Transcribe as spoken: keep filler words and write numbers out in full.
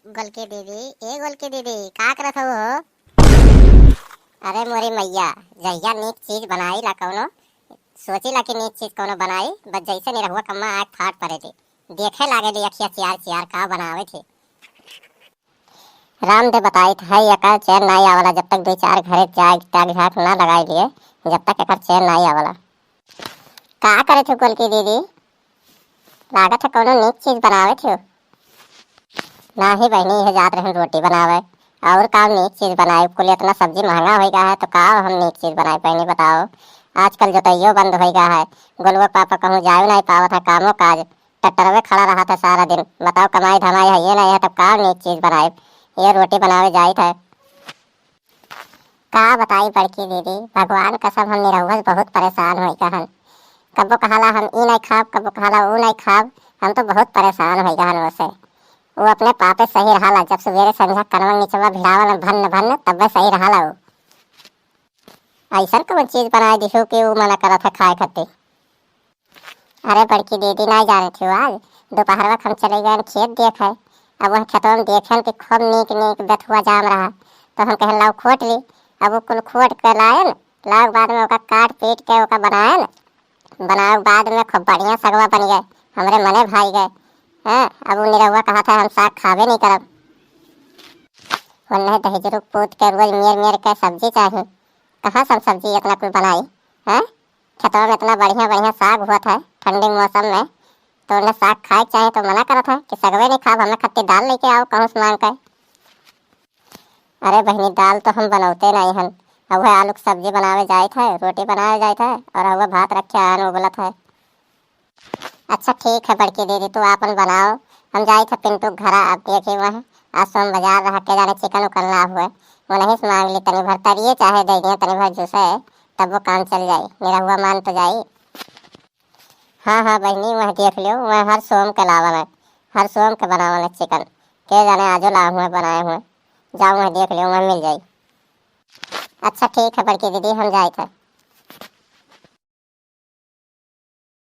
गोलकी दीदी, ए गोलकी दीदी, का करत हऊ हो? अरे मोरी मैया, जहिया नीक चीज बनाई ला कौनो, सोची ला कि नीक चीज कौनो बनाई, बस जैसे निरहुआ कम्मा आँख फाट परे थी, देखे लागे ली अखिया चियार चियार का बनावे थी। राम दे बताइत है, एकर चैन नाई आवला, जब तक दो चार घरे जाग टाग झाक ना लगाई लिए, जब तक एकर चैन नाई आवला। का करे थे गोलकी दीदी? लागत है कौनो नीक चीज बनावे थे। नाही बहिनी, यह जात रहन रोटी बनावे, और का नीक चीज बनाए? कुल इतना सब्जी महंगा होई गा है, तो का हम नीक चीज बनाए बहिनी बताओ? आजकल जोतइयो बंद होई गा है, गोलुआ पापा कहूँ जाए नहीं पावत है कामो काज, ट्रैक्टरवे खड़ा रहत है सारा दिन। बताओ, कमाई धमाई है ये नहीं है, तब का नीक चीज बनाए? ये रोटी बनावे जाइत है। का बताई बड़की दीदी, भगवान कसम हम निरहुआ से बहुत परेशान होई गहन। कबो कहाला हम ई नहीं खाब, कबो कहाला ऊ नहीं खाब, हम तो बहुत परेशान होई गहन ओसे। वो अपने पापे सही रहाला, जब सवेरे संझा कनवा निचवा भिड़ावल भन्न भन्न, तब्बे सही रहाला वो। ऐसन कौन चीज बनाए दिहू कि वो मना करत है खाए खातिर? अरे बड़की दीदी, नाई जाने थी आज, दोपहरवा के हम चले गए खेत देखे। अब वह खेतवा में देखेन कि खूब नीक नीक बेथुआ जाम रहा, तो हम कहन लाओ खोट ली। अब वो कुल खोट के लायन, लाओ के बाद में ओका काट पीट के ओका बनायन, बनाओ के बाद में खूब बढ़िया सगवा बन गए, हमरे मने भाई गए। हाँ, अब वो निरहुआ कहा था हम साग खाबे नहीं करब। उन्हें दहिजरू पूत के रोज मेर मेर के सब्जी चाही, कहाँ से हम सब्जी इतना कुल बनाई? हाँ, खेतवा में इतना बढ़िया बढ़िया साग हुआ था ठंडी के मौसम में, तो उन्हें साग खाए के चाहे तो मना करत है कि सगवे नहीं खाब, हमें खत्ती दाल लेके आओ कहूँ से मांग के। अरे बहिनी, दाल तो हम बनौते नहीं हन, अब वह आलू की सब्जी बनावे जाइत है, रोटी बनावे जाइत है, और वह भात रखे आन वो बोलत है। अच्छा ठीक है बड़की दीदी, तू आपन बनाओ, हम जाइत है पिंटू के घरा। अब देखी वह आज सोम बाजार रहा, के जाने चिकन उकन ना हुए, वो नहीं से मांग ली तनी भर तरिए चाहे दे दिए तनी भर जूसे, तब वो काम चल जाई, निरहुआ मान तो जाई। हाँ हाँ बहिनी, वह देख लियो, वह हर सोम के लावन है, हर सोम के बनावन है चिकन, के जाने आजो ला हुए बनाए हुए, जाओ वह देख लियो, वह मिल जाई। अच्छा ठीक है बड़की दीदी, हम जाइत है।